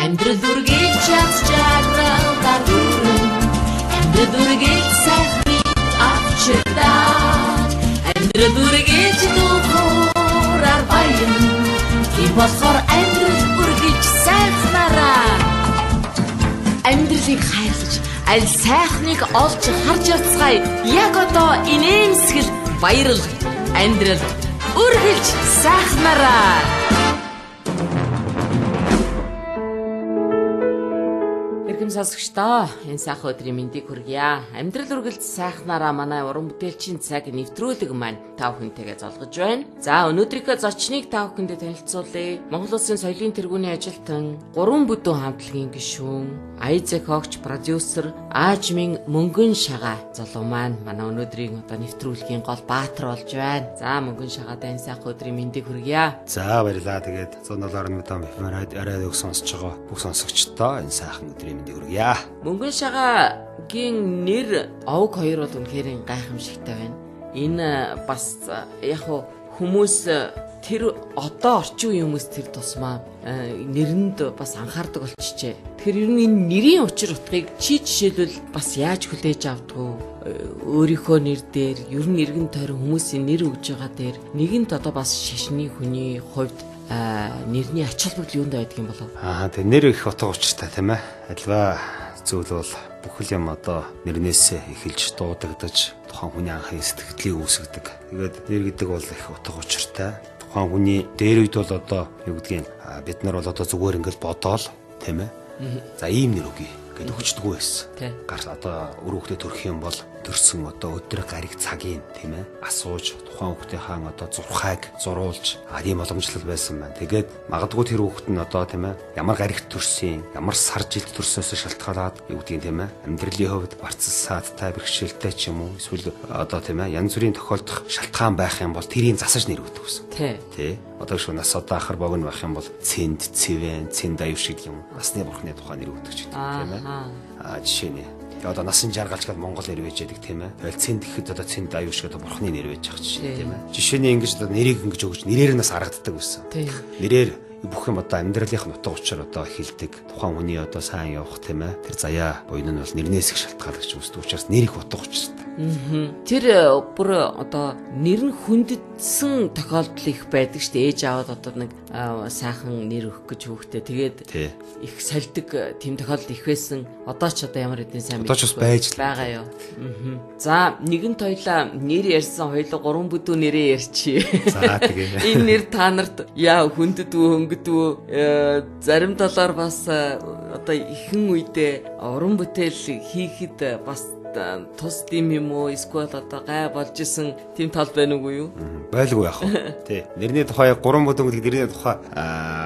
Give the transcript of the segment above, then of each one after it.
Амьдрал үргэлж аз жаргалаар дүүрэн. Амьдрал үргэлж сайхныг авчирдаг. Амьдрал үргэлж дүүрээр баян. Тийм болохоор амьдрал үргэлж сайхнараа. Амьдралыг хайрлаж, аль сайхныг олж харж явцгаая. Яг одоо инээмсэгэл баярал амьдрал үргэлж сайхнараа. Сонсогчдоо, энэ сайхан өдрийн мэндийг хүргье. Амьдрал үргэлж сайхнараа манай уран бүтээлчийн цаг нэвтрүүлэг маань та бүхэнтэйгээ золгож байна. За, өнөөдрийнхөө зочныг та бүхэндээ танилцуулъя. Монгол Улсын соёлын тэргүүний ажилтан, гурван бүдүүн хамтлагийн гишүүн, Айзек Огч продюсер, Аажмын Мөнгөн Шагаа залуу маань манай өнөөдрийн одоо нэвтрүүлгийн гол баатар болж байна. За, Мөнгөн Шагаад энэ сайхан өдрийн мэндийг хүргье. За, баярлалаа. Тэгээд 107.5 FM радиог сонсож байгаа бүх сонсогчдоо энэ сайхан өдрийн мэндийг хүргье. Мөнгөн Шагаагийн нэр овг хоёр бол үнэхээр гайхамшигтай байна. Энэ бас яг хүмүүс тэр одоо орчин үеийн хүмүүс тэр тусмаа нэрэнд бас анхаардаг болчихжээ. Тэгэхээр ер нь энэ нэрийн учир утгыг чи жишээлбэл бас яаж хүлээж авдаг вэ? Өөрийнхөө нэр дээр, ер нь эргэн тойрон хүмүүсийн нэр өгж байгаа дээр нэгэнт одоо бас шашны хүний хувьд нэрний ач холбогдол юунд байдаг юм болов? Аа, тэг нэр их утга учиртай тийм ээ. Альва зүйл бол бүхэл юм одоо нэрнээсээ эхэлж дуудагдаж тухайн хүний анхны сэтгэлийг үүсгэдэг. Тэгээд нэр гэдэг бол их утга учиртай. Тухайн хүний дээр үед бол одоо юу гэдгийг бид нар бол одоо зүгээр ингээл бодоол тийм ээ. За ийм нэр өгье гэд өгчдгүү байсан. Гарс одоо өр хүүхдээ төрөх юм бол төрсөн одоо өдөр гариг цагийн тийм ээ асууж тухайн хүүхдийнхаа одоо зурхайг зуруулж ийм боломжлол байсан байна. Тэгээд магадгүй тэр хүүхд нь одоо тийм ээ ямар гаригт төрсөн, ямар сар жилд төрсөөс шалтгаалаад юу гэдгийг тийм ээ амьдралын хувьд барцсан саадтай бэрхшээлтэй ч юм уу эсвэл одоо тийм ээ янз бүрийн тохиолдох шалтгаан байх юм бол тэрийг засаж нэр өгдөг гэсэн. Тий. Одоо шүү нас одоо ахар богино байх юм бол цэнд, цэвэн, цэнд аюу шиг юм насны бурхны тухай нэр өгдөг ч гэдэг тийм ээ. Аа, жишээ нь одоо насан жаргалч гэдэг Монгол нэр байж байдаг тийм ээ. Тэгэл цэнд гэхэд одоо цэнд аюу шиг одоо бурхны нэр байж байгаа жишээ тийм ээ. Жишээ нь ингэж одоо нэрийг ингэж өгч нэрээр нас харагддаг байсан. Нэрээр бүх юм одоо амьдралынх нь утга учир одоо эхэлдэг. Тухайн хүний одоо сайн явах тийм ээ. Тэр заяа буян нь бол нэрнээс их шалтгаалж үүсдэг учраас нэр их утга учиртай. Тэр бүр одоо нэр нь хүндэтсэн тохиолдол их байдаг шүү дээ. Ээж аваад одоо нэг сайхан нэр өгөх гэж хүүхдээ тэгээд их сольдог тийм тохиолдол их байсан. Одоо ч одоо ямар хэдэн сайн одоо ч бас байж байгаа юу. За, нэгэн тойлоо нэр ярьсан хоёлоо гурван бүдүү нэрээ ярьчих. За, тэгээ. Энэ нэр та нарт яа хүндэтүү хөнгөдүү зарим талаар бас одоо ихэнх үедээ уран бүтээл хийхэд бас тус дим юм уу эсвэл одоо гай болж исэн тийм тал байна уугүй юу? Байлгүй яах вэ? Тий. Нэрний тухай гурван бүдүүн гэдэг нэрний тухай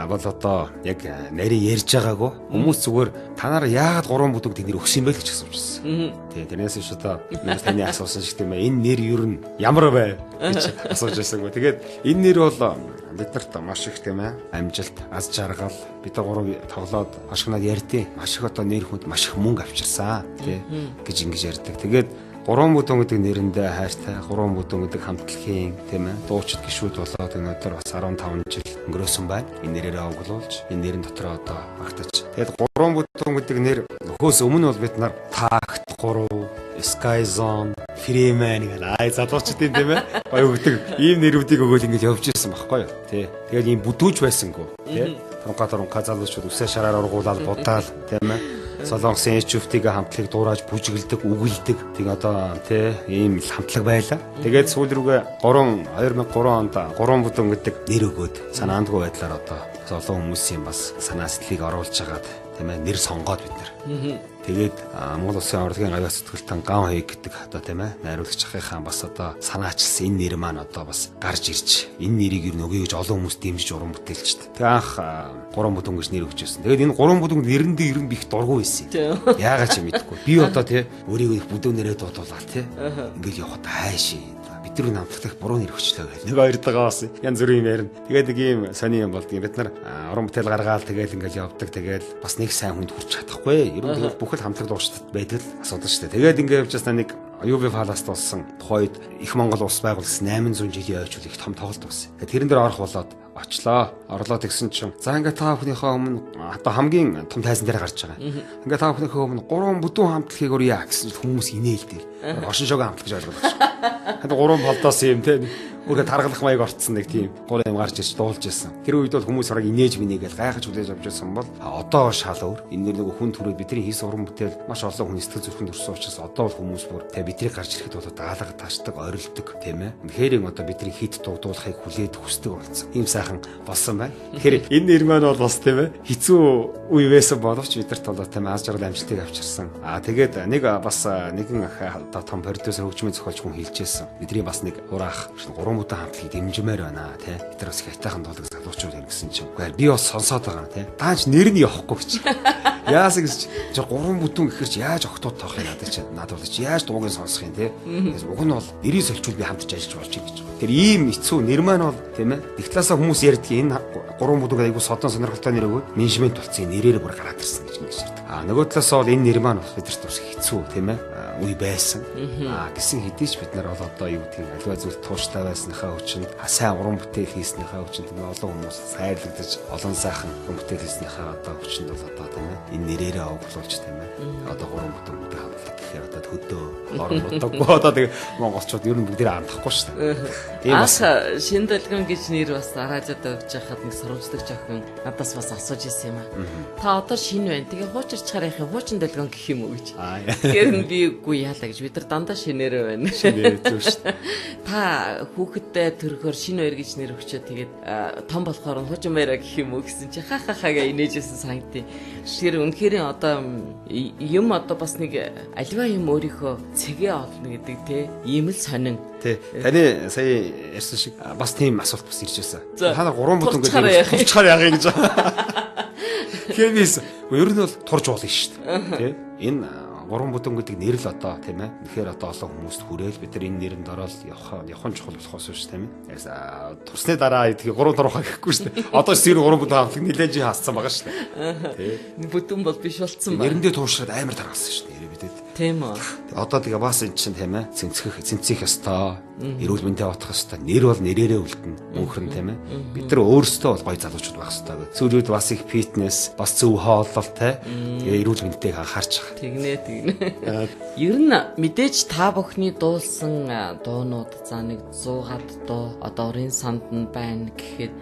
бол одоо яг нарийн ярьж байгаагүй. Хүмүүс зүгээр та нар яагаад гурван бүдүүн гэдэг нэр өгсөн юм бэ гэж асууж ирсэн. Тий. Тэрнээс биш одоо би таны асуусан шиг тийм ээ. Энэ нэр ер нь ямар вэ гэж асууж ирсэнгүй. Тэгээд энэ нэр бол бид нарт маш их тийм ээ амжилт, аз жаргал бид нар гурав тоглоод хашгинаад ярьдیں۔ Маш их одоо нэр хүнд маш их мөнгө авчирсан тий гэж ингэж ярьдаг. Тэгээд гурван бүдүүн гэдэг нэрэндээ хайртай, гурван бүдүүн гэдэг хамтлагийн тийм ээ дуучид гишүүд болоод өнөөдөр бас 15 жил өнгөрөөсөн байна. Энэ нэрээрээ овглуулж, энэ нэрэн дотроо одоо багтаж. Тэгээд гурван бүдүүн гэдэг нэр нөхөөс өмнө бол бид нар такт 3, Sky Zone, Freeman гэх ай залуучдын тийм ээ гоё өгдөг ийм нэрүүдийг өгөөл ингэж явж ирсэн байхгүй юу тий. Тэгээд ийм бүдүүж байсангүй тий. Тунга залуучууд үсээ шараар ургуулаад будаал тийм ээ. Солонгосын HFT-г хамтлагийг дуурайж бүжиглдэг, үгэлдэг. Тэг одоо тий ийм л хамтлаг байлаа. Тэгээд сүүл рүүгээ 2003 онд гурван бүдүүн гэдэг нэр өгөөд санаандгүй байдлаар одоо олон хүмүүсийн бас санаа сэтгэлийг оруулж хагаад тийм ээ нэр сонгоод бид нар. Тэгээд Монгол Улсын урлагийн гавьяа сэтгэлтэн Ган Хоёг гэдэг одоо тийм ээ найруулагч ахынхаа бас одоо санаачилсан энэ нэр маань одоо бас гарч ирж энэ нэрийг ер нь өгье гэж олон хүмүүс дэмжиж уран бүтээлчд. Тэгээ анх гурван бүдүүн гэж нэр өгч байсан. Тэгээд энэ гурван бүдүүн нэрэндээ ер нь би их дургүй байсан. Яагаад ч юм мэдэхгүй. Би одоо тий өөрийгөө их бүдүүн нэрээ дуудуулаад тий ингээл явхад хайшин бид нар намтлагтах буруу нэр өгчлөө гэх. Нэг хоёр дагаа бас янз бүрийн юм ярина. Тэгээд нэг юм сони юм болдгийг бид нар уран бүтээл гаргаал тэгэл ингээл явдаг. Тэгэл бас нэг сайн хүнд хүрч чадахгүй. Ер нь тэгэл бүхэл хамтлаг дуучдад байдаг л асуудал шүү дээ. Тэгээд ингээд явж байснаа нэг UV Palace болсон тухайд их Монгол улс байгуулсан 800 жилийн ойчвол их том тоглолт болсон. Тэрэн дээр орох болоод Очлоо. Орлоо тэгсэн чинь за ингээ та бүхнийхээ өмнө одоо хамгийн том тайзан дээр гарч байгаа. Ингээ та бүхнийхээ өмнө 3 бүдүүн хамтлагийг өрье гэсэн чинь хүмүүс инээлдэл. Оршин шогийн хамтлаг гэж ойлгож байна. Ханд 3 болдоос юм те. Өөрө таргалах маяг орцсон нэг тийм 3 юм гарч ирж дуулж ирсэн. Тэр үед бол хүмүүс бараг инээж минийгээл гайхаж хүлээж авч байсан бол одоо шал өөр. Энэ нэр нөгөө хүн төрөө бидний хийсэн уран бүтээл маш олон хүний сэтгэл зүрхэнд өрсөн учраас одоо бол хүмүүс бүр тэ бидний гарч ирэхэд бол даалга таашдаг, орилдог тийм ээ. Үнэхээр одоо бидний хит дуудуулахыг хүлээд хүсдэг болсон. Ийм сайхан болсон байна. Тэгэхээр энэ нэр маань бол бас тийм ээ хэцүү үе байсан боловч бидэрт бол тийм аз жаргал амжилтыг авчирсан. Аа тэгээд нэг бас нэгэн одоо том продюсер хөгжмийн зохиолч хүн хэлж байсан. Бидний бас нэг ураах 3 бүдүүн хамтлагийг дэмжмээр байна тий. Бид нар бас хайтайхан дуулаг залуучууд юм гэсэн чинь. Үгүй би бас сонсоод байгаа тий. Даанч нэр нь явахгүй гэж. Яасан гэж чи 3 бүдүүн гэхэр чи яаж октод тоох юм надад чи надад бол чи яаж дууг нь сонсох юм тий. Уг нь бол нэрийг сольчвол би хамтж ажиллаж болж гэж. Тэр ийм хэцүү нэр маань бол тийм ээ. Нэг талаасаа хүмүүс ярьдаг энэ 3 бүдүүн айгу содон сонирхолтой нэр өгөөд менежмент болсон нэрээр бүр гараад ирсэн гэж ингэж ярьдаг. А нөгөө талаасаа бол энэ нэр маань бас бидэрт бас хэцүү тийм ээ үе байсан. А гисэн хэдий ч бид нар бол одоо юу гэдгийг аливаа зүйл тууштай байсныхаа хүчинд сайн уран бүтээл хийснийхаа хүчинд тийм олон хүмүүс сайрлагдаж олон сайхан уран бүтээл хийснийхаа одоо хүчинд бол одоо тийм ээ энэ нэрээрээ овглуулж тийм ээ одоо гурван бүтээн бүтээн хамтлаг гэхээр одоо хөдөө орон нутаггүй одоо тэг монголчууд ер нь бүгдээрээ андахгүй шүү дээ. Тийм бас шин долгион гэж нэр бас радиод өгч яхад нэг сурвалжлагч охин надаас бас асууж ирсэн юм аа. Та одоо шин байна. Тэгээ хуучирчхаар яах юм хуучин долгион гэх юм уу гэж. Тэгэхээр нь би үгүй яалаа гэж бид нар дандаа шинээрээ байна. Шинээр зөв шүү дээ. Та хүүхэдтэй төрөхөөр шинэ баяр гэж нэр өгчөө тэгээд том болохоор нь хуучин баяраа гэх юм уу гэсэн чи ха ха ха гэж инээжсэн санагдیں۔ Тэгэхээр үнэхээр одоо юм одоо бас нэг аливаа юм өөрийнхөө цэгээ олно гэдэг те ийм л сонин. Тэ таны сая ярьсан шиг бас тийм асуулт бас ирж байсан. Та нар гурван бүдүүн гэдэг турчхаар яах юм гэж. Тэгэхээр бис ер нь бол турж болно шүү дээ. Тэ энэ гурван бүдүүн гэдэг нэр л одоо тийм ээ. Тэгэхээр одоо олон хүмүүст хүрээл бид нар энэ нэрэнд ороод явах нь чухал болохоос биш тийм ээ. Турсны дараа тэгээ гурван турхаа гэхгүй шүү дээ. Одоо сэр гурван бүдүүн хамтлаг нэлээд жи хассан байгаа шүү дээ. Тэ. Бүдүүн бол биш болцсон байна. Нэрэндээ туушраад амар таргалсан шүү дээ. Нэрээ бидэд. Тийм үү. Одоо тэгээ бас эн чинь тийм ээ. Цэнцэх ёстой. Эрүүл мэндээ бодох ёстой. Нэр бол нэрээрээ үлдэнэ. Мөнхөрн тийм ээ. Бид нар өөрсдөө бол гоё залуучууд байх ёстой. Сүүлийн үед бас их фитнес, бас зөв хооллолтой. Тэгээ эрүүл мэндийг анхаарч байгаа. Тэгнэ тэгнэ. Ер нь мэдээж та бүхний дуулсан дуунууд за нэг 100-аад дуу одоо орын санд нь байна гэхэд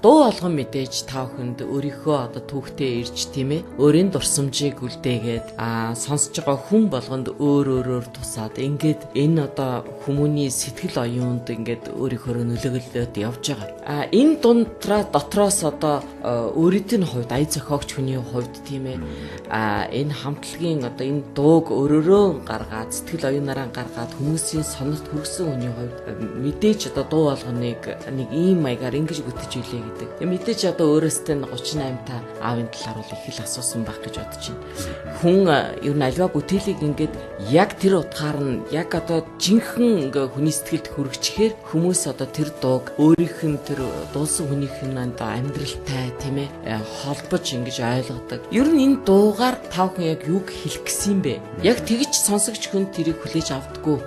дуу болгон мэдээж та бүхэнд өөрийнхөө одоо түүхтэй ирж тийм ээ өөрийн дурсамжийг үлдээгээд сонсож байгаа хүн болгонд өөр өөрөөр тусаад ингээд энэ одоо хүмүүний сэтгэл оюунд ингээд өөрийнхөө нөлөөлөлөд явж байгаа. Энэ дундраа дотроос одоо өөрийнх нь хувьд ая зохиогч хүний хувьд тийм ээ энэ хамтлагийн одоо энэ дууг өөрөөрөө гаргаад сэтгэл оюунаараа гаргаад хүмүүсийн сонорт хүргэсэн хүний хувьд мэдээж одоо дуу болгоныг нэг ийм маягаар ингэж бүтэж үлээ гэдэг. Мэдээж одоо өөрөөсөө 38 та аавын талаар бол их л асуусан байх гэж бодож байна. Хүн ер нь альва бүтээлийг ингээд яг тэр утгаар нь яг одоо жинхэнэ ингээ хүний сэтгэлд хүргэчихээр хүмүүс одоо тэр дууг өөрийнх нь тэр дуулсан хүнийх нь одоо амьдралтай тийм ээ холбож ингэж ойлгодог. Ер нь энэ дуугаар та бүхэн яг юг хэлэх гэсэн юм бэ? Яг тэгж сонсогч хүн тэрийг хүлээж авдаггүй.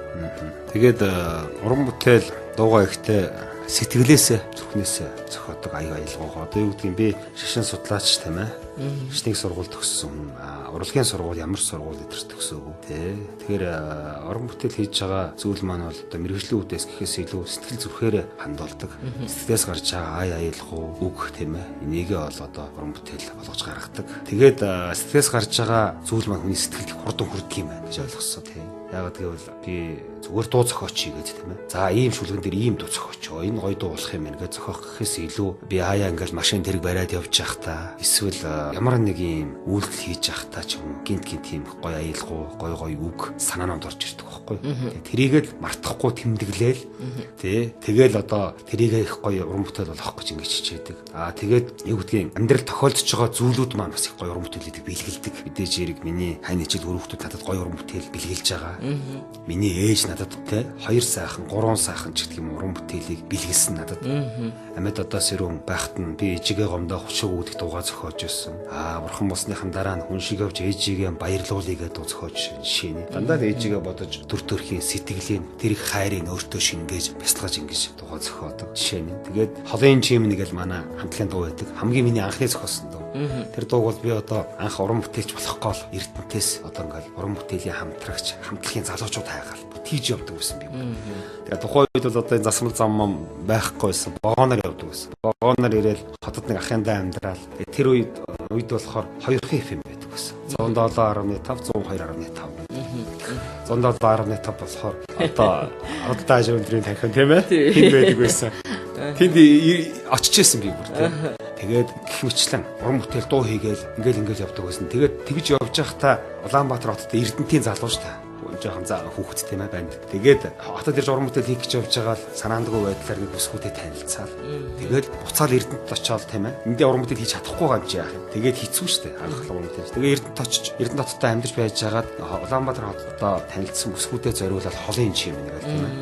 Тэгээд уран бүтээл дуугаа ихтэй сэтгэлээсээ зүрхнээсээ зохиодог аяг аялгаугаа. Одоо юу гэдгийг би шашин судлаач тийм ээ. Шашныг сургууль төгссөн хүн. Урлагийн сургууль ямар сургууль өдр төгсөөгүй тий. Тэгэхээр уран бүтээл хийж байгаа зүйл маань бол одоо мэргэжлийн үүдээс гэхээс илүү сэтгэл зүрхээрээ хандуулдаг. Сэтгэлээс гарч байгаа ай аялгау үг тийм ээ. Энийгээ бол одоо уран бүтээл болгож гаргадаг. Тэгээд сэтгэлээс гарч байгаа зүйл маань хүний сэтгэлд хурдан хүрдэг юм байна гэж ойлгосон тий. Яагаад гэвэл би зүгээр дуу зохиоч гэж тийм ээ. За ийм шүлгэн дээр ийм дуу зохиоч. Энэ гоё дуу болох юм байна гэж зохиох гэхээс илүү би хаяа ингээл машин тэрэг бариад явж байхдаа эсвэл ямар нэг ийм үйлдэл хийж байхдаа ч юм уу гинт гинт тийм гоё аялгау, гоё гоё үг санаанууд орж ирдэг байхгүй. Тэрийг л мартахгүй тэмдэглээл тий. Тэгэл одоо тэрийг их гоё уран бүтээл болгох гэж ингэж хичээдэг. Аа тэгээд юу гэдгийг амьдрал тохиолдож байгаа зүйлүүд маань бас их гоё уран бүтээлүүдийг бэлгэлдэг. Мэдээж хэрэг миний хань ижил хөрөвхтүүд надад гоё уран бүтээл бэлгэлж байгаа. Миний ээж надад те 2 сайхан 3 сайхан ч гэдэг юм уран бүтээлийг бэлгэлсэн надад. Амьд одоо сэрүүн байхад нь би ээжигээ гомдоо хушиг үүдэх дуугаа зохиож байсан. зохиосон. Бурхан болсныхан дараа нь хүн шиг явж ээжигээ баярлуулъя гэдэг дуу зохиож жишээ нь. Дандаа л ээжигээ бодож төр төрхийн сэтгэлийн тэр их хайрыг өөртөө шингээж бясалгаж ингэж дуугаа зохиодог жишээ нь. Тэгээд холын чим нэг л манай хамтлагийн дуу байдаг. Хамгийн миний анхны зохиосон дуу. Тэр дууг бол би одоо анх уран бүтээлч болохгүй л Эрдэнтээс одоо ингээл уран бүтээлийн хамтрагч, хамтлагийн залуучууд хайгаал тийж явдаг байсан би. Тэгээд тухайн үед бол одоо энэ засмал зам байхгүй байсан. Вагоноор явдаг байсан. Вагоноор ирээл хотод нэг ахын даа амьдрал. Тэр үед болохоор 2 FM байдаг байсан. 107.5, 102.5. 107.5 болохоор одоо Аралтай ажил өндрийн танхим тийм ээ. Тэнд байдаг байсан. Тэнд очиж исэн би бүр тийм. Тэгээд гэх мэтлэн уран бүтээл дуу хийгээл ингээл явдаг байсан. Тэгээд тэгж явж байхдаа Улаанбаатар хотод Эрдэнтийн залуу шүү дээ. Жохон хүүхэд тийм ээ банд. Тэгээд хотод ирж уран бүтээл хийх гэж явж байгаа л санаандгүй байдлаар нэг бүсгүйтэй танилцаал. Тэгээд буцаал Эрдэнэт очиод тийм ээ. Эндээ уран бүтээл хийж чадахгүй байгаа юм чи яах юм. Тэгээд хэцүү шүү дээ. Анх уран бүтээл. Тэгээд Эрдэнэт очиж Эрдэнэт хотод амьдарч байж байгаад Улаанбаатар хотод одоо танилцсан бүсгүйтэй зориулаад холын чим нэг л тийм ээ.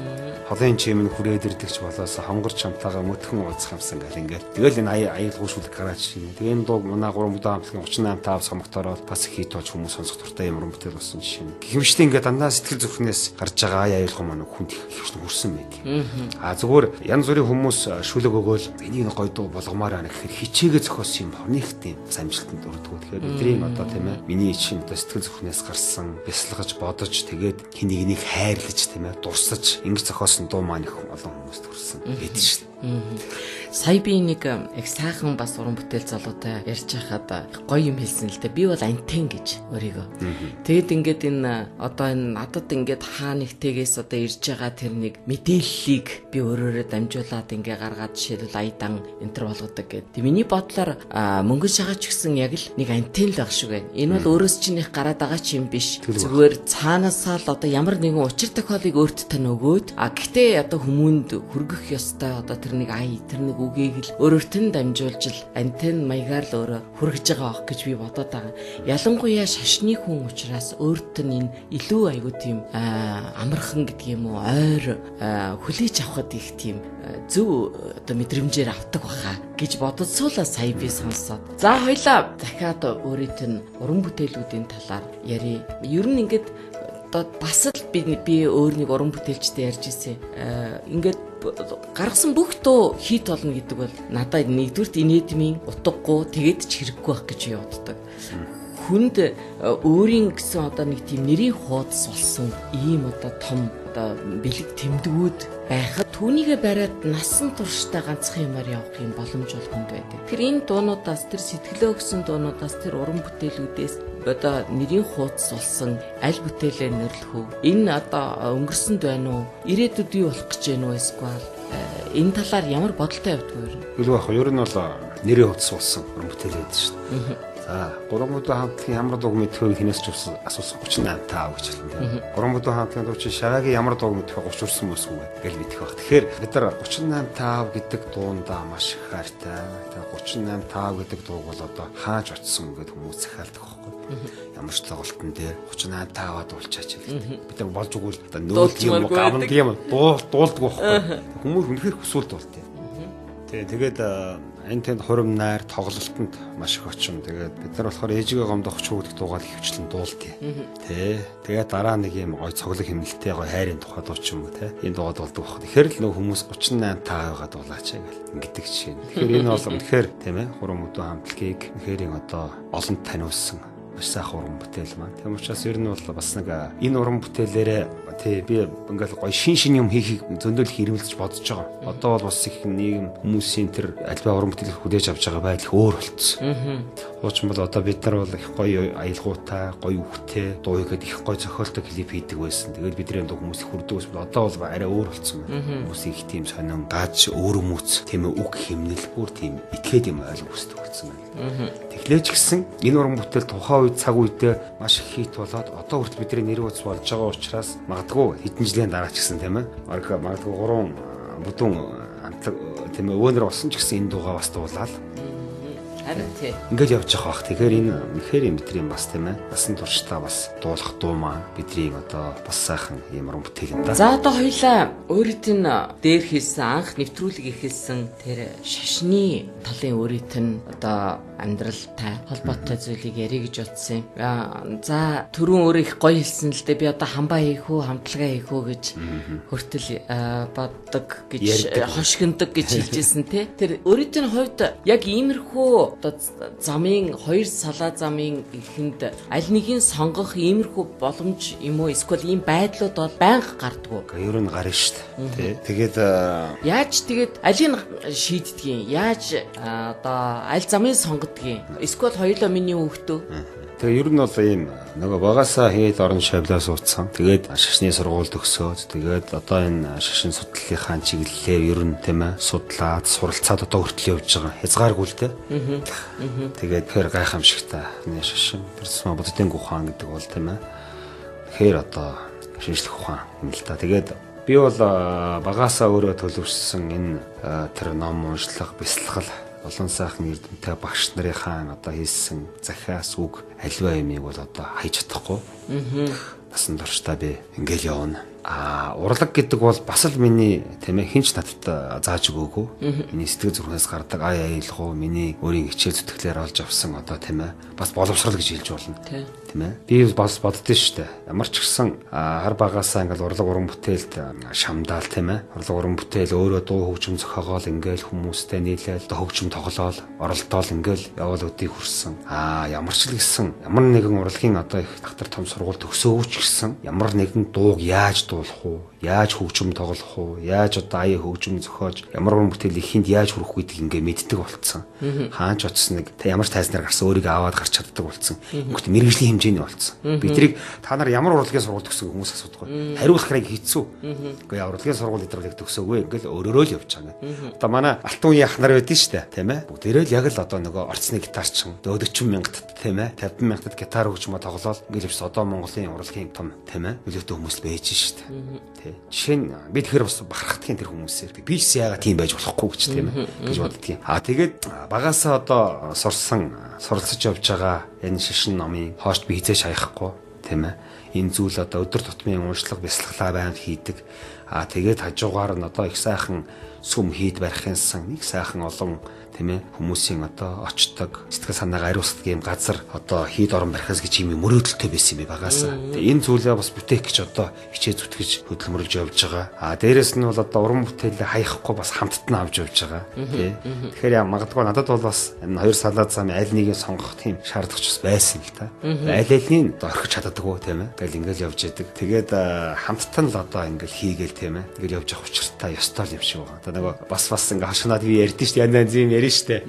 Холын чим нь хүрээд ирдэгч болоос хонгор чамтайгаа мөтгөн уулзах юмсан гал ингээл. Тэгэл энэ аялгау шүлэг гараач шинэ. Тэгээ энэ дууг манай 3 бүдэн хамтлагийн 38 5 сомогтороо бас хит болж хүмүүс сонсох дуртай юм уран бүтээл болсон жишээ. Гэх мэтийн ингээд дандаа сэтгэл зүрхнээс гарч байгаа аялгау маань хүнд их хөвчтөн хүрсэн байт. Зүгээр янз бүрийн хүмүүс шүлэг өгөөл энийг гоё дуу болгомоор байна гэхээр хичээгээ зохиосон юм хоног тийм амжилтанд өрдгөө. Тэгэхээр бидний одоо тийм ээ миний чинь одоо сэтгэл зүрхнээс гарсан бясалгаж бодож тэгээд хин нэгнийг хайрлаж тийм ээ дурсаж ингэж зохиосон дуу маань их олон хүмүүст хүрсэн байдаг шүү дээ. Сая би нэг их сайхан бас уран бүтээл залуутай ярьж байхад гоё юм хэлсэн л дээ. Би бол антен гэж өөрийгөө. Тэгэд ингээд энэ одоо энэ надад ингээд хаа нэгтэйгээс одоо ирж байгаа тэр нэг мэдээллийг би өөрөөрөө дамжуулаад ингээ гаргаад жишээлбэл аядан энтер болгодог гэд. Тэг миний бодлоор мөнгөн шагач гэсэн яг л нэг антен л баг шиг байна. Энэ бол өөрөөс чинь их гараад байгаа ч юм биш. Зүгээр цаанаасаа л одоо ямар нэгэн учир тохиолыг өөрт тань өгөөд гэхдээ одоо хүмүүнд хүргэх ёстой одоо тэр нэг ая тэр нэг үгийг л өөрөөрт нь дамжуулж л антен маягаар л өөрөө хүргэж байгаа ах гэж би бодоод байгаа. Ялангуяа шашны хүн учраас өөрт нь энэ илүү айгуу тийм амархан гэдэг юм уу ойр хүлээж авахд их тийм зөв одоо мэдрэмжээр авдаг баха гэж бодолцуулаа сая би сонсоод. За хоёлаа дахиад өөрийнт нь уран бүтээлүүдийн талаар ярив. Ер нь ингээд одоо бас л би өөр нэг уран бүтээлчтэй ярьж ирсэн. Ингээд гаргасан бүх дуу хит болно гэдэг бол надад нэгдүгürt инээдмийн утгагүй тэгээд ч хэрэггүй байх гэж би боддог. Хүнд өөрийн гэсэн одоо нэг тийм нэрийн хуудас болсон ийм одоо том одоо бэлэг тэмдгүүд байхад түүнийгээ бариад насан туршдаа ганцхан юмар явах юм боломж бол хүнд байдаг. Тэгэхээр энэ дуунуудаас тэр сэтгэлөө өгсөн дуунуудаас тэр уран бүтээлүүдээс одоо нэрийн хуудас болсон аль бүтээлээ нэрлэх үү? Энэ одоо өнгөрсөнд байна уу? Ирээдүйд юу болох гэж байна уу? Эсвэл энэ талаар ямар бодолтой явдаг вэ? Үгүй яг ер нь бол нэрийн хуудас болсон уран бүтээл байдаг шүү дээ. За, гурван бүдүү хамтлагийн ямар дууг мэдэх вэ хинээс ч асуусан 38 5 гэж хэлсэн тийм. Гурван бүдүү хамтлагийн дуу чи шаваагийн ямар дууг мэдэх вэ 30 хүрсэн мөсгүй гэж мэдэх баг. Тэгэхээр бид нар 38 5 гэдэг дуундаа маш их хайртай. Тэгээ 38 5 гэдэг дууг бол одоо хааж очсон гэдээ хүмүүс захиалдаг байхгүй. Ямар ч тоглолтын дээр 38 5-аа дуулчаач гэдэг. Бид нар болж өгвөл одоо нөөлт юм уу гавнад юм дуулдаг байхгүй. Хүмүүс үнэхээр хүсвэл дуулдаг. Тий, тэгээд энэ тэнд хурим найр тоглолтод маш их очин. Тэгээд бид нар болохоор ээжигээ гомдох чүү гэдэг дуугаал хөвчлэн дуулдیں۔ Тэ. Тэгээд дараа нэг юм гой цоглог хэмнэлтэй гой хайрын тухай дуу ч юм уу тэ. Энэ дуугаа дуулдаг баг. Тэгэхээр л нөх хүмүүс 38 5-гаа дуулаач гэл ингэдэг жишээ. Тэгэхээр энэ бол үнэхээр тийм ээ хурим өдөө хамтлагийг үнэхээр одоо олонд таниулсан маш сайхан уран бүтээл маань. Тийм учраас ер нь бол бас нэг энэ уран бүтээлээрээ тий би ингээл гоё шин шин юм хийхийг зөндөл их ирмэлж бодож байгаа. Одоо бол бас их нийгэм хүмүүсийн тэр альбай уран бүтээлийг хүлээж авч байгаа байдал их өөр болцсон. Хуучин бол одоо бид нар бол их гоё аялгаутай, гоё үхтэй, дуу хийгээд их гоё зохиолтой клип хийдэг байсан. Тэгээд бидний дуу хүмүүс их хүрдэг байсан. Одоо бол арай өөр болцсон байна. Хүмүүс их тийм сонин, гаж, өөр хүмүүц, тийм үг химнэл бүр тийм итгээд юм ойлгох хүсдэг болсон байна. Тэглээч гисэн энэ уран бүтээл тухайн үед цаг үедээ маш их хит болоод одоо хүртэл бидний нэр утас болж байгаа учраас магадгүй хэдэн жилийн дараа ч гэсэн тийм ээ магадгүй гурван бүдүүн амтлаг тийм ээ өвөнөр болсон ч гэсэн энэ дуугаа бас дуулаад харин тий ингээд явж байгаа бах. Тэгэхээр энэ үнэхээр бидний бас тийм ээ насан туршдаа бас дуулах дуу маань бидний одоо бас сайхан ийм уран бүтээл юм да. За одоо хоёлаа өөрийнт нь дээр хийсэн анх нэвтрүүлэг эхэлсэн тэр шашны талын өөрийнт нь одоо амьдралтай холбоотой зүйлийг ярих гэж бодсон юм. За түрүүн өөрөө их гоё хэлсэн л дээ. Би одоо хамбаа хийх үү, хамтлагаа хийх үү гэж хүртэл боддог гэж хошигнодог гэж хэлжсэн те. Тэр өөрийн хувьд яг иймэрхүү одоо замын хоёр салаа замын эхэнд аль нэгийг сонгох иймэрхүү боломж юм уу? Эсвэл ийм байдлууд бол байнга гардггүй. Ер нь гарна шүү дээ. Тэгээд яаж тэгээд алийг шийддэг юм? Яаж одоо аль замыг сонгодгийг? Эсвэл хоёулаа миний хүүхдөө. Тэгээ ер нь бол ийм нөгөө багасаа хийл орон шавлаа суудсан. Тэгээд шашны сургууль төгсөөд тэгээд одоо энэ шашин судлалынхаа чиглэлээр ер нь тийм ээ судлаад суралцаад одоо хүртэл явж байгаа. Хязгааргүй л дээ. Тэгээд тэгэхээр гайхамшигтай. Энэ шашин тэр тусмаа буддын ухаан гэдэг бол тийм ээ. Тэгэхээр одоо шинжлэх ухаан юм л та. Тэгээд би бол багасаа өөрөө төлөвшсөн энэ тэр ном уншлага, бясалгал олон сайхан эрдэмтэй багш нарынхаа одоо хийсэн захиас үг аливаа юмыг бол одоо хайж чадахгүй. Насан туршдаа би ингээл явна. А урлаг гэдэг бол бас л миний тийм ээ хинч надад зааж өгөөгүй. Миний сэтгэл зүрхнээс гардаг ай аялгау, миний өөрийн хичээл зүтгэлээр олж авсан одоо тийм ээ бас боловсрол гэж хэлж болно. Тийм ээ. Би бас боддоо шүү дээ. Ямар ч гэсэн хар багасаа ингээл урлаг уран бүтээлд шамдаал тийм ээ. Урлаг уран бүтээл өөрөө дуу хөгжим зохиогоол ингээл хүмүүстэй нийлээл хөгжим тоглоол, оролдоол ингээл яваал өдийг хүрсэн. Ямар ч л гэсэн ямар нэгэн урлагийн одоо их дактар том сургууль төгсөөгүй ч гэсэн ямар нэгэн дууг яаж дуулах уу, яаж хөгжим тоглох уу, яаж одоо аяа хөгжим зохиож, ямар уран бүтээл ихэнд яаж хүрэх гэдгийг ингээ мэддэг болцсон. Хаанч очсон нэг та ямар ч тайзнаар гарсан өөрийгөө аваад гарч чаддаг болцсон. Гэхдээ мэргэжлийн хэмжээний болцсон. Би тэрийг та нар ямар урлагийн сургууль төгссөн хүмүүс асуудаггүй. Хариулах хэрэг хэцүү. Үгүй урлагийн сургууль эдгээр төгсөөгүй ингээл өөрөөрөө л явж байгаа юм. Одоо манай алтан үеийн ах нар байдэн штэ, тийм ээ. Бүгдээрээ л яг л одоо нөгөө орцны гитарчин 40 мянгатад тийм ээ, 50 мянгатад гитар хөгжмөө тоглоол ингээл явж одоо Монголын урлагийн том тийм ээ нөлөөтэй хүмүүс байж штэ. Тэ. Жишээ нь би тэгэхээр бас бахархдгийн тэр хүмүүсээр. Би ч яагаад тийм байж болохгүй гэж тийм ээ гэж боддгийн. Тэгээд багасаа одоо сурсан, суралцж явж байгаа энэ шашин номын хоошт би хизээш хаяхгүй тийм ээ. Энэ зүйл одоо өдөр тутмын уншлага, бясалгалаа байнга хийдэг. Тэгээд хажуугаар нь одоо их сайхан сүм хийд барихынсан нэг сайхан олон тийм ээ хүмүүсийн одоо очдог сэтгэл санаагаа ариусгадаг юм газар одоо хийд орон барихаас гэж юм мөрөөдөлтэй байсан юм багасаа. Тэгээ энэ зүйлээ бас бүтээх гэж одоо хичээ зүтгэж хөдөлмөрлөж явж байгаа. Дээрэс нь бол одоо уран бүтээлээ хаяхгүй бас хамтд нь авч явж байгаа. Тий. Тэгэхээр магадгүй надад бол бас энэ хоёр салаа зам аль нэгийг сонгох тийм шаардлага ч бас байсан л та. Аль альнийг одоо орхиж чаддаггүй тийм ээ. Тэгэл ингээл явж яадаг. Тэгээд хамтд нь л одоо ингээл хийгээл тийм ээ. Ингээл явж явах учиртай ёстой юм шиг байгаа. Одоо нөгөө бас ингээ хашнаад би ярьдэн шүү дээ. Янз янз юм ярьж штэ.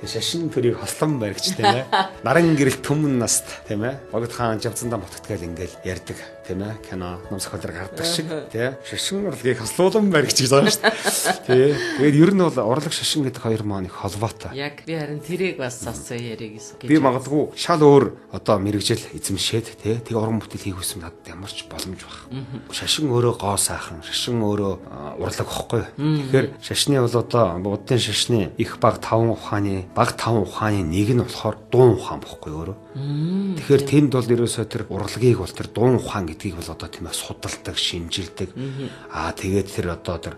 Шашин төрийг хослон баригч тийм ээ. Наран гэрэл түмэн наст тийм ээ. Богд хаан жавцандаа мотгтгаал ингээл ярьдаг тийм ээ. Кино ном зохиолоор гардаг шиг тийм. Шашин урлагийг хослуулан баригч гэж байгаа шүү дээ. Тий. Тэгээд ер нь бол урлаг шашин гэдэг хоёр маань их холбоотой. Яг би харин тэрийг бас асуу яриг гэсэн. Би магадгүй шал өөр одоо мэрэгжил эзэмшээд тий. Тэгээ уран бүтээл хийх хүсэм надад ямар ч боломж баг. Шашин өөрөө гоо сайхан, шашин өөрөө урлаг واخгүй. Тэгэхээр шашны бол одоо буддын шашны их баг 5 ухааны баг 5 ухааны нэг нь болохоор дуун ухаан бохгүй өөрөө. Тэгэхээр тэнд бол ерөөсөө тэр урлагийг бол тэр дуун ухаан гэдгийг бол одоо тийм ээ судалдаг, шинжилдэг. Тэгээд тэр одоо тэр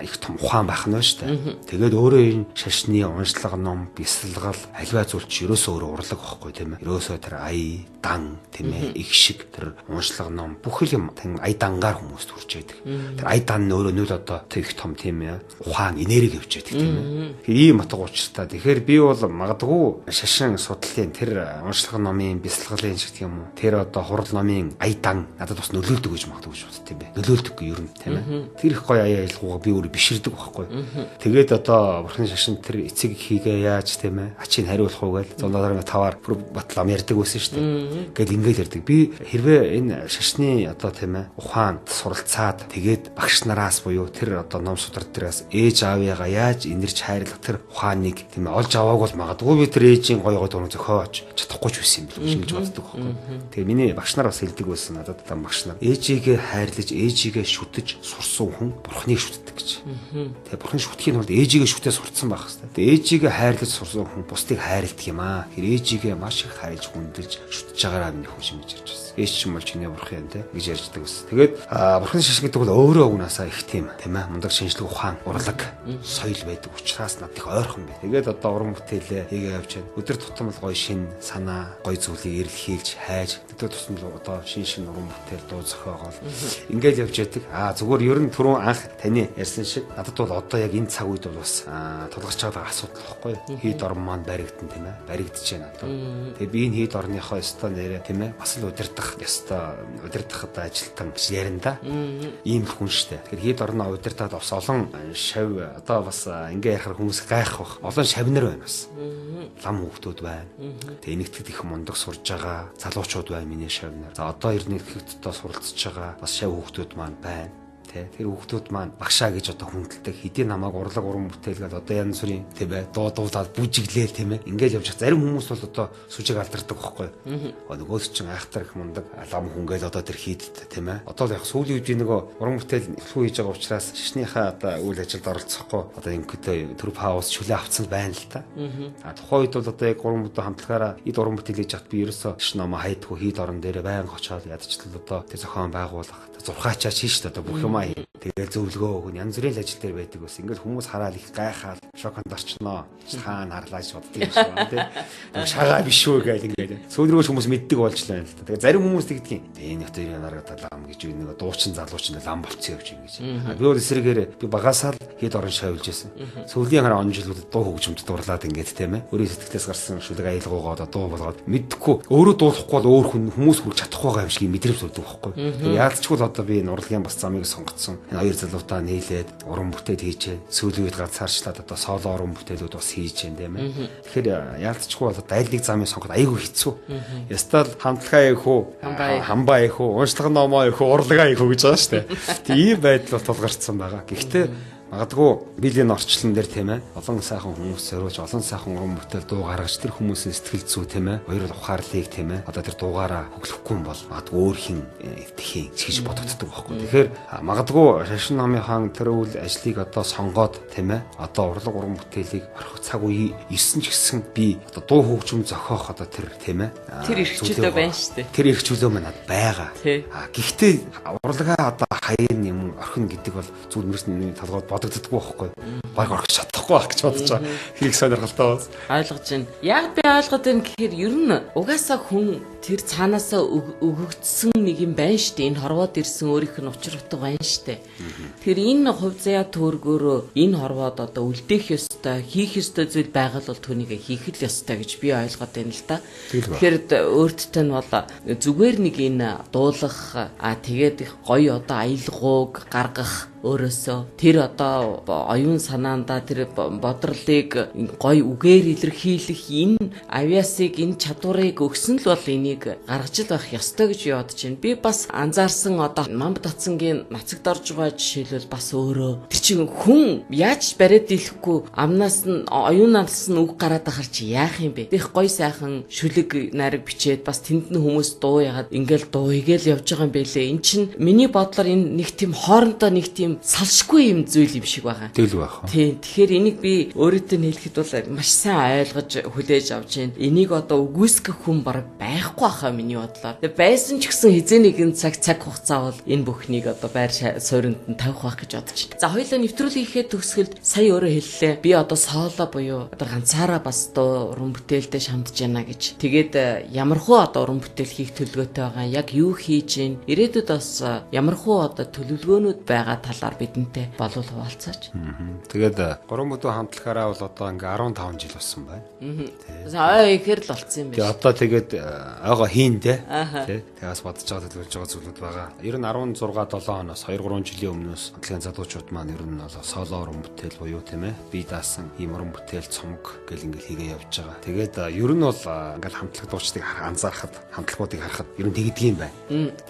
их том ухаан байх нь шүү дээ. Тэгээд өөрөө энэ шашны уншлага ном, бясалгал, аливаа зүйл чи ерөөсөө өөрөө урлаг бохгүй тийм ээ. Ерөөсөө тэр ая, дан тийм ээ, их шиг тэр уншлага ном бүх юм ая дангаар хүмүүст хүрч яадаг. Тэр ая дан нь өөрөө нүл одоо тэр их том тийм ээ ухаан энерги явж яадаг тийм ээ. Тэгэхээр ийм утга учиртай. Тэгэхээр би бол магадгүй шашин судлалын тэр уншлага номын бясалгалын шиг тийм үү. Тэр одоо хурал номын ая дан надад бас нөлөөлдөг гэж магадгүй гэж бодд тийм бэ. Нөлөөлдөггүй ер нь тийм ээ. Тэр их гоё аяа аялгаугаа би өөрөө биширдэг байхгүй. Тэгээд одоо бурхны шашин тэр эцэг хийгээ яаж тийм ээ. Ачийг хариулах уу гэж 175-аар бүр батлам ярьдаг байсан шүү дээ. Гэл ингээл ярьдаг. Би хэрвээ энэ шашны одоо тийм ээ ухаанд суралцаад тэгээд багш нараас буюу тэр одоо ном судар дээрээс ээж аавыгаа яаж инэрч хайрлах тэр ухааныг тийм ээ олж авааг бол магадгүй би тэр ээжийн гоё гоё дуу зохиож чадахгүй ч байсан юм билүү гэж боддог байхгүй. Тэгээ миний багш нар бас хэлдэг байсан надад. надад одоо багш нар ээжигээ хайрлаж, ээжигээ шүтэж сурсан хүн бурхныг шүтдэг гэж. Тэгээ бурхныг шүтгэхийн тулд ээжигээ шүтээ сурцсан байх хэрэгтэй. Тэгээ ээжигээ хайрлаж сурсан хүн бусдыг хайрладаг юм аа. Тэр ээжигээ маш их хайрлаж, хүндэлж шүтэж байгаараа миний хүн гэж ярьж байсан. Ээж чинь бол чиний бурхан юм те гэж ярьждаг ус. Тэгээд бурхны шашин гэдэг бол өөрөө угнаасаа их тийм тийм мундаг шинжлэх ухаан, урлаг, соёл байдаг учраас надад их ойрхон бай. Тэгээд одоо уран бүтээлээ хийгээ явж байна. Өдөр тутам л гоё шин санаа, гоё зүйлийг эрэлхийлж, хайж, өдөр тутам л одоо шин шин уран бүтээл, дуу зохиогоол ингээл явж яадаг. Зүгээр ер нь түрүүн анх таны ярьсан шиг надад бол одоо яг энэ цаг үед бол бас тулгарч байгаа асуудал байхгүй юу? Хийд орон маань баригдан тийм баригдаж байна одоо. Тэгээ би энэ хийд орныхоо ёстой нэрээ тийм бас л удирдах ёстой, удирдах одоо ажилтан гэж ярина да. Ийм л хүн штэ. Тэгэхээр хийд орноо удирдаад бас олон шав одоо бас ингээ ярихаар хүмүүс гайх бах. Олон шавнар байна бас. Лам хүүхдүүд байна. Тэгээ нэгтгэд их мундаг сурж байгаа залуучууд байна миний шавнар. За одоо ер нь нэгтгэд одоо суралцж байгаа бас шав хүүхдүүд маань байна. Тэр хүүхдүүд маань багшаа гэж одоо хүндэлдэг. Хэдий намайг урлаг уран бүтээлгээд одоо янз бүрийн тийм дуу дуулаад бүжиглээл тийм ингээл явж. Зарим хүмүүс бол одоо сүжиг алдардаг байхгүй. Нөгөөс чинь айхтар их мундаг лам хүнгээл одоо тэр хийдд тийм. Одоо л яг сүүлийн үед нөгөө уран бүтээл хүү хийж байгаа учраас шашныхаа одоо үйл ажилд оролцохгүй одоо ингэхдээ төр пауз чөлөө авцсан байна л та. А тухайн үед бол одоо яг уран бүтээл хамтлагаараа эд уран бүтээл хийж хат би ерөөсөө шин номоо хайдгүй хийд орон дээрээ байнга очоод ядчлал одоо тэр зохион байгуулах зурхаачаа шин шүү дээ одоо бүх юмаа. Тэгэл зөвлөгөө өгөн янз бүрийн ажил дээр байдаг ус. Ингээл хүмүүс хараад их гайхаал шоконд орчноо. Хаана харлаа гэж боддог юм шиг байна тий. Шагаа биш үү гэл ингээл. Сүүл рүү хүмүүс мэддэг болжлаа л та. Тэгээ зарим хүмүүс тэгдэг юм. Энэ хотын нарга лам гэж нэг дуучин залуучин лам болцсон явж ингэж. Би бол эсрэгээр би багасаа л хэд орон шавилж байсан. Сүүлийн хараа он жилүүдэд дуу хөгжмөд дурлаад ингээд тийм ээ. Өөрийн сэтгэлээс гарсан шүлэг аялгуугаа одоо дуу болгоод мэдхгүй өөрөө дуулахгүй бол өөр хүн хүмүүс хүрч чадахгүй байгаа юм шиг мэдрэмж өгдөг байхгүй. Тэгээ яалтчгүй л одоо би энэ урлагийн бас замыг сонгоцсон. Энэ хоёр залуутаа нийлээд уран бүтээл хийж, сүүлийн үед ганцаарчлаад одоо соло уран бүтээлүүд бас хийж байна тийм ээ. Тэгэхээр яалтчгүй бол одоо аль нэг замыг сонгоход айгүй хэцүү. Ястал хамтлагаа их үү, хамбаа их үү, уншлага номоо их үү, урлагаа их үү гэж байгаа шүү дээ. Тийм ийм байдал бол тулгарцсан байгаа. Гэхдээ магадгүй биелийн орчлон дээр тийм ээ олон сайхан хүмүүс зориулж олон сайхан уран бүтээл дуу гаргаж тэр хүмүүсийн сэтгэл зүй тийм ээ хоёр ухаарлыг тийм ээ одоо тэр дуугаараа хөглөхгүй юм бол магадгүй өөр хин тэхийн гэж бодогддог байхгүй. Тэгэхээр магадгүй шашин номынхаа тэр үйл ажлыг одоо сонгоод тийм ээ одоо урлаг уран бүтээлийг орхих цаг үе ирсэн ч гэсэн би одоо дуу хөгжим зохиох одоо тэр тийм ээ тэр эрх чөлөө байна шүү дээ. Тэр эрх чөлөө маань байгаа. Гэхдээ урлагаа одоо хаяа юм орхино гэдэг бол зүйл мөрсний толгойд бодогддоггүй байхгүй. Баг орох чадахгүй байх гэж бодож байгаа. Хэрэг сонирхолтой бас. Ойлгож байна. Яг би ойлгоод байна гэхээр ер нь угаасаа хүн тэр цаанаасаа өгөгдсөн нэг юм байна шүү дээ. Энэ хорвоод ирсэн өөрийнх нь учир утга байна шүү дээ. Тэгэхээр энэ хувь заяа төөргөөрөө энэ хорвоод одоо үлдээх ёстой, хийх ёстой зүйл байгаа бол түүнийг хийх л ёстой гэж би ойлгоод байна л да. Тэгэхээр өөртөө нь бол зүгээр нэг энэ дуулах тэгээд их гоё одоо аялгауг гаргах өөрөөсөө тэр одоо оюун санаандаа тэр бодрлыг гоё үгээр илэрхийлэх энэ авиасыг энэ чадварыг өгсөн л бол энийг гаргаж л байх ёстой гэж бодож байна. Би бас анзаарсан одоо Мамб Дацангийн нацагт орж байгаа жишээлбэл бас өөрөө тэр чинь хүн яаж бариад дийлэхгүй амнаас нь оюунаас нь үг гараад ахаар чи яах юм бэ? Их гоё сайхан шүлэг найраг бичээд бас тэнд нь хүмүүс дуу яагаад ингээл дуу игээл явж байгаа юм бэлээ. Эн чинь миний бодлоор энэ нэг тийм хоорондоо нэг тийм салшгүй юм зүйл юм шиг байгаа. Тэгэл байх. Тийм. Тэгэхээр энийг би өөрөөдөө нь хэлэхэд бол маш сайн ойлгож хүлээж авч байна. Энийг одоо үгүйсгэх хүн баг байхгүй хаа миний бодлоор. Тэгээ байсан ч гэсэн хэзээ нэгэн цаг хугацаа бол энэ бүхнийг одоо байр суурьнд нь тавих байх гэж бодож байна. За хоёулаа нэвтрүүлгийнхээ төгсгөлд сая өөрөө хэллээ. Би одоо соло буюу одоо ганцаараа бас дуу уран бүтээлдээ шамдж байна гэж. Тэгээд ямархуу одоо уран бүтээл хийх төлөвлөгөөтэй байгаа, яг юу хийж байна? Ирээдүйд бас ямархуу одоо төлөвлөгөөнүүд байгаа талаар бидэнтэй болов хуваалцаач. Тэгээд гурван бүдүү хамтлагаараа бол одоо ингээ 15 жил болсон байна. Ой ихээр л болцсон юм байна. Тэгээд одоо тэгээд ойгоо хийн дээ. Тэ. Тэгээс бодож байгаа төлөвлөж байгаа зүйлүүд байгаа. Ер нь 16 7 оноос 2 3 жилийн өмнөөс хамтлагийн залуучууд маань ер нь бол соло уран бүтээл буюу тийм бие даасан ийм уран бүтээл цомог гэл ингээл хийгээ явж байгаа. Тэгээд ер нь бол ингээл хамтлаг дуучдыг анзаархад хамтлагуудыг харахад ер нь тэгдэг юм байна.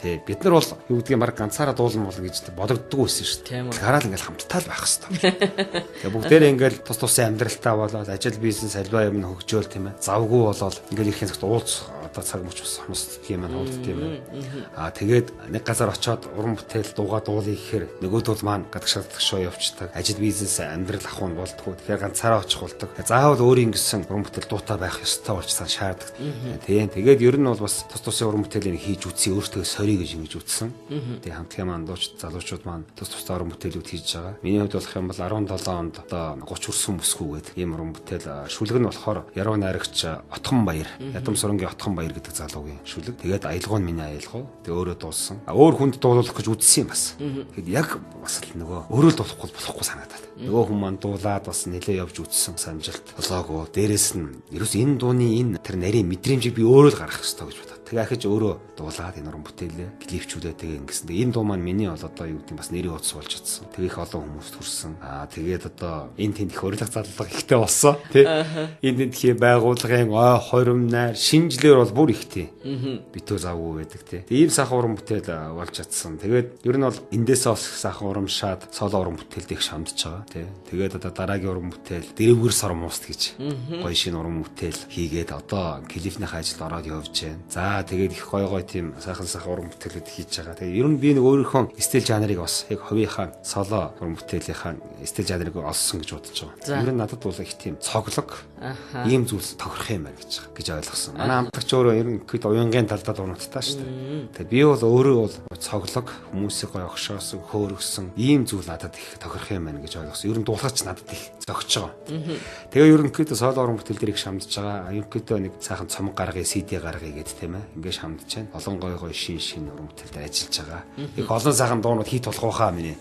Тэ. Бид нар бол юу гэдгийг баг ганцаараа дуулна болно гэж бодогддог байсан шүү дээ. Хараад ингээл хамттай л байх хэвээр. Тэгээ бүгдээрээ ингээл тус тусын амьдралтаа болоод ажил бизнес альва юм хөгжөөл тийм завгүй болоод ингээл ирэхин цагт уулз одоо цаг мөч бас хомсддаг юм байна, хурддаг юм байна. Аа тэгээд нэг газар очиод уран бүтээл дуугаа дуулъя гэхээр нөгөөдөл маань гадагшаа явчихдаг. Ажил бизнес амьдрал ах нь болдгоо. Тэгэхээр ганцаараа очих болдог. Заавал өөрийн гэсэн уран бүтээл дуутай байх ёстой болчихсон шаарддаг. Тийм. Тэгээд ер нь бол бас тус тусын уран бүтээлийг хийж үзье, өөртөө сорьё гэж ингэж үзсэн. Тэгээ хамтлагийн маань дууч залуучууд маань тус тусдаа уран бүтээлүүд хийж байгаа. Миний хувьд болох юм бол 17 онд одоо 30 хүрсэн бүсгүйгээд ийм уран бүтээл шүлэг нь болохоор Яруу найрагч Отхон Баяр, Ядам сурангийн Отхон Баяр гэдэг залуугийн шүлэг. Тэгээд аялгау нь миний аялгау. Тэгээ өөрөө дуулсан. Өөр хүнд дуулах гэж үзсэн юм бас. Тэгэд яг бас л нөгөө өөрөө л дуулахгүй болохгүй санагдаад. Нөгөө хүн маань дуулаад бас нэлээ явж үзсэн санжилт болоогүй. Дээрээс нь ерөөс энэ дууны энэ тэр нарийн мэдрэмжийг би өөрөө л гаргах ёстой гэж бодоод. Тэгээ ахиж өөрөө дуулаад энэ уран бүтээлээ клипчүүлээ тэгээ ингэсэн. Тэгээ энэ дуу маань миний бол одоо юу гэдэг нь бас нэрийн утас болж чадсан. Тэгээ их олон хүмүүст хүрсэн. Аа тэгээд одоо энэ тэнд их урилга зарлага ихтэй болсон. Тэ. Энэ тэндхийн байгууллагын ой хорим найр шинжлэр бол бүр ихтэй. Битүү завгүй байдаг тий. Тэгээ ийм сайхан уран бүтээл болж чадсан. Тэгээд ер нь бол эндээсээ бас их сайхан урамшаад соло уран бүтээлд их шамдж байгаа тий. Тэгээд одоо дараагийн уран бүтээл Дэрвгэр сормуст гэж гоё шинэ уран бүтээл хийгээд одоо клипнийхээ ажилд ороод явж байна. За тэгээд их гоё гоё тийм сайхан сайхан уран бүтээлүүд хийж байгаа. Тэгээд ер нь би нэг өөрийнхөө стил жанрыг бас яг хувийнхаа соло уран бүтээлийнхаа стил жанрыг олсон гэж бодож байгаа. Ер нь надад бол их тийм цоглог ийм зүйлс тохирох юм байна гэж ойлгосон. Манай хамтлагч өөрөө ер нь хэд уянгийн талдаа дуунуудтай шүү дээ. Тэгээд би бол өөрөө бол цоглог хүмүүсийг гоё огшоосон, хөөргсөн ийм зүйл надад их тохирох юм байна гэж ойлгосон. Ер нь дуулахч надад их зөгч байгаа. Тэгээ ерөнхийдөө соло уран бүтээл дээр их шамдж байгаа. Ерөнхийдөө нэг сайхан цомог гаргая, CD гаргая гэд тийм ээ. Ингээ шамдж байна. Олон гоё гоё шин шин уран бүтээл дээр ажиллаж байгаа. Их олон сайхан дуунууд хийх болох байхаа миний.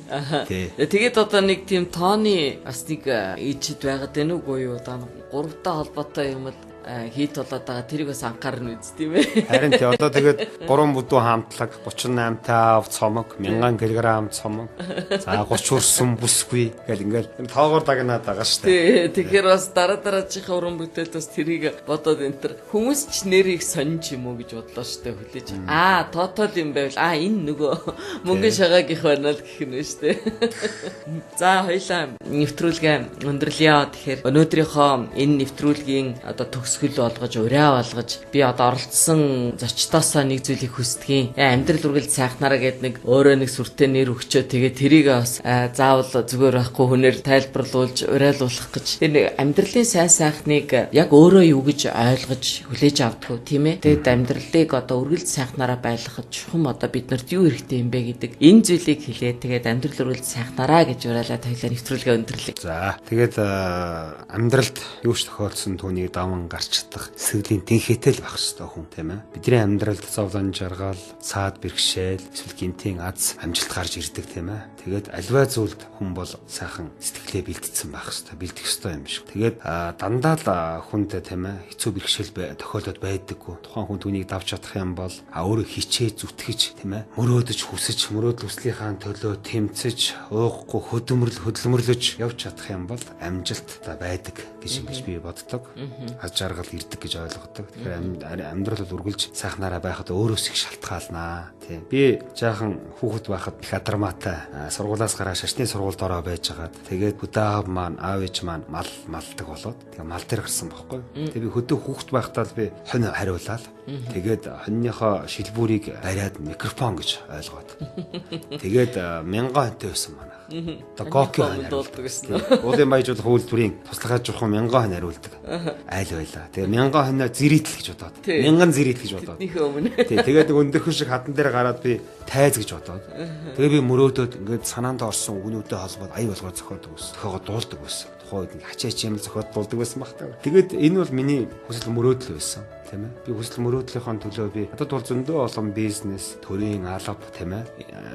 Тий. Тэгээд одоо нэг тийм тооны бас нэг ижид байгаад байна уугүй юу? Одоо гуравтай холбоотой юм л хийт болоод байгаа тэрийг бас анхаарна үз тийм ээ. Харин тий одоо тэгээд 3 бүдүү хамтлаг 38 таав цомог 1000 кг цомог за 30 хүрсэн бүсгүй гэл ингээл тоогоор дагнаад байгаа шүү дээ. Тий тэгэхээр бас дараа дараачихаа уран бүтээлд бас тэрийг бодоод энэ төр хүмүүс ч нэрийг сонж юм уу гэж бодлоо шүү дээ хүлээж. Аа тоотол юм байвал аа энэ нөгөө мөнгөн шагаагийнх байна л гэх нь шүү дээ. За хоёлаа нэвтрүүлгээ өндөрлөё. Тэгэхээр өнөөдрийнхөө энэ нэвтрүүлгийн одоо төгсгөл болгож ураа болгож би одоо оролцсон зочдоосоо нэг зүйлийг хүсдэг. Амьдрал үргэлж сайхнараа гэд нэг өөрөө нэг сүртэй нэр өгчөө тэгээ тэрийг бас заавал зүгээр байхгүй хүнээр тайлбарлуулж уриалуулах гэж. Тэр нэг амьдралын сайн сайхныг яг өөрөө юу гэж ойлгож хүлээж авдаггүй тийм ээ. Тэгээд амьдралыг одоо үргэлж сайхнараа байлгахад чухам одоо биднэрт юу хэрэгтэй юм бэ гэдэг энэ зүйлийг хэлээд тэгээд амьдрал үргэлж сайхнараа гэж уриалаад хоёлаа нэвтрүүлгээ өндөрлөе. За тэгээд амьдралд юу ч тохиолдсон түүнийг даван гарч чадах сэтгэлийн тэнхээтэй л байх ёстой хүн тийм ээ. Бидний амьдралд зовлон жаргал, саад бэрхшээл, эсвэл гинтийн аз амжилт гарч ирдэг тийм ээ. Тэгээд альва зүйлд хүн бол сайхан сэтгэлээ бэлтцсэн байх ёстой, бэлдэх ёстой юм шиг. Тэгээд дандаа л хүнд тийм ээ хэцүү бэрхшээл тохиолдод байдаггүй. Тухайн хүн түүнийг давж чадах юм бол өөрөө хичээж зүтгэж тийм ээ мөрөөдөж хүсэж, мөрөөдөл хүслийнхаа төлөө тэмцэж, уухгүй хөдөлмөрлөж явж чадах юм бол амжилт байдаг гэж ингэж би боддог. Аз жаргал ирдэг гэж ойлгодог. Тэгэхээр амьдрал бол үргэлж сайхнараа байхад өөрөөс их шалтгаалнаа. Тийм. Би жаахан хүүхэд байхад их адармаатай сургуулаас гараа шашны сургуульд ороо байжгаад тэгээд хөдөө аав маань аав ээж маань мал малдаг болоод тэгээ мал дээр гарсан байхгүй. Тэгээ би хөдөө хүүхэд байхдаа л би хонь хариулаад тэгээд хоньныхоо шилбүүрийг бариад микрофон гэж ойлгоод тэгээд 1000 хоньтой байсан манай. Одоо Гоки хонь дуулдаг гэсэн. Уулын баяжуулах үйлдвэрийн туслахаа журхан 1000 хонь хариулдаг. Айл байла. Тэгээ 1000 хоньоо зэритл гэж бодоод. 1000 зэритл гэж бодоод. Тэднийхээ өмнө. Тий, тэгээд нэг өндөрхөн шиг хадан дээр гараад би тайз гэж бодоод. Тэгээ би мөрөөдөөд ингээд санаанд орсон үгнүүдээ холбоод ая болгоо зохиодог байсан. Зохиогоо дуулдаг байсан. Тухайн үед нэг хачаач юм зохиод дуулдаг байсан баг та. Тэгээд энэ бол миний хүсэл мөрөөдөл байсан. Тийм ээ. Би хүсэл мөрөөдлийнхөө төлөө би надад бол зөндөө олон бизнес, төрийн алба тийм ээ.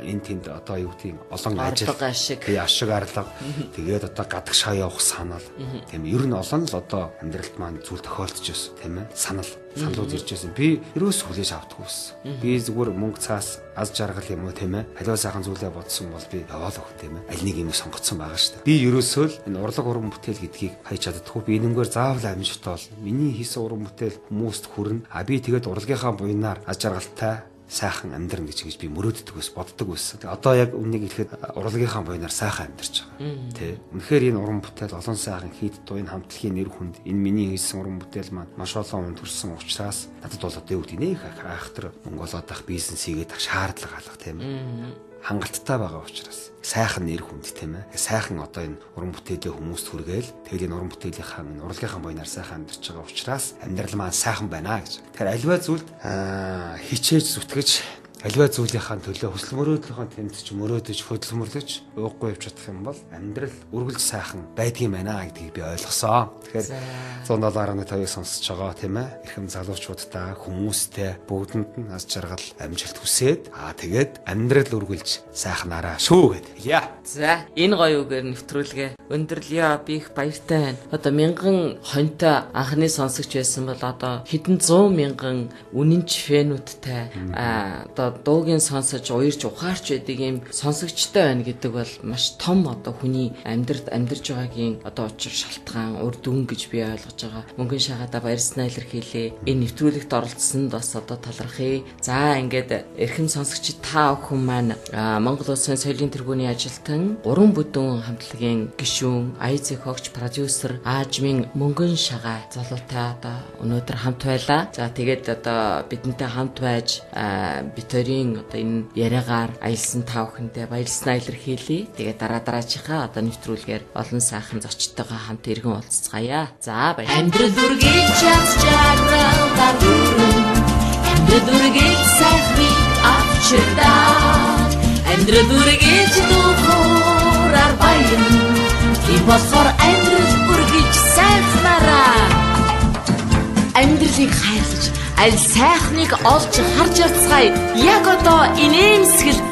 Энэ тэнд одоо юу гэдгийг олон ажил, ашиг, ашиг арлага. Тэгээд одоо гадагшаа явах санал. Тийм ээ. Ер нь олон л одоо амьдралд маань зүйл тохиолдож байсан тийм ээ. Санал, саналууд ирж байсан. Би ерөөс хүлээж авдаггүй байсан. Би зүгээр мөнгө цаас аз жаргал юм уу тийм ээ. Аливаа сайхан зүйлээ бодсон бол би яваал өгөх тийм ээ. Аль нэг юм сонгоцсон байгаа шүү дээ. Би ерөөсөө л энэ урлаг уран бүтээл гэдгийг хайж чаддаггүй. Би энэнгээр заавал амжилттай болно. Миний хийсэн уран бүтээл хүмүүст хүрнэ. А би тэгээд урлагийнхаа буянаар аз жаргалтай сайхан амьдрна гэж би мөрөөддөг бас боддог байсан. Одоо яг үннийг хэлэхэд урлагийнхаа буйнаар сайхан амьдарч байгаа. Тэ. Үнэхээр энэ уран бүтээл олон сайхан хийд дуу, энэ хамтлагийн нэр хүнд, энэ миний хийсэн уран бүтээл маань маш олон хүн төрсэн учраас надад бол одоо юу гэдэг нэх айхтар мөнгө олоод ах бизнес хийгээд ах шаардлага алга, тийм ээ. Хангалттай байгаа учраас сайхан нэр хүнд, тийм ээ. Сайхан одоо энэ уран бүтээлээ хүмүүст хүргээл, тэгэл энэ уран бүтээлийнхаа энэ урлагийнхаа буйнаар сайхан амьдарч байгаа учраас амьдрал маань сайхан байна гэж. Тэгэхээр аливаа зүйлд хичээж зүтгэж, аливаа зүйлийнхаа төлөө хүсэл мөрөөдлийнхөө тэмцэж, мөрөөдөж, хөдөлмөрлөж ууггүй явж чадах юм бол амьдрал үргэлж сайхан байдгийн байна гэдгийг би ойлгосон. Тэгэхээр 107.5-ыг сонсож байгаа, тийм ээ. Эрхэм залуучуудаа, хүмүүстэй бүгдэнд нь аз жаргал, амжилт хүсээд, тэгээд амьдрал үргэлж сайхнараа шүү гэд хэлье. За, энэ гоё үгээр нэвтрүүлгээ өндөрлөё. Би их баяртай байна. Одоо мянган хонтой анхны сонсогч байсан бол одоо хэдэн зуун мянган үнэнч фэнүүдтэй одоо дуугийн сонсож уярч ухаарч байдаг юм сонсогчтой байна гэдэг бол маш том одоо хүний амьдралд амьдарч байгаагийн одоо учир шалтгаан, үр дүн гэж би ойлгож байгаа. Мөнгөн шагаадаа баярснаа илэрхийлээ. Энэ нэвтрүүлэгт оролцсонд бас одоо талархъя. За, ингээд эрхэм сонсогчид та бүхэн маань Монгол Улсын соёлын тэргүүний ажилтан, гурван бүдүүн хамтлагийн гишүүн, ая зохиогч, продюсер Аажмын Мөнгөн шагаа залуутай одоо өнөөдөр хамт байлаа. За, тэгээд одоо бидэнтэй хамт байж бид хоёрын одоо энэ яриагаар аялсан та бүхэндээ баярласнаа илэрхийлье. Тэгээд дараа дараачихаа одоо нэвтрүүлгээр олон сайхан зочдтойгоо хамт иргэн уулзцгаая. За, баярлалаа. Амьдрал үргэлж аз жаргалаар дүүрэн, амьдрал үргэлж сайхныг авчирдаг, амьдрал үргэлж дүүрээр баян. Тийм болохоор амьдрал үргэлж сайхнараа. Амьдралыг хайрлаж, аль сайхныг олж харж явцгаая. Яг одоо инээмсгэл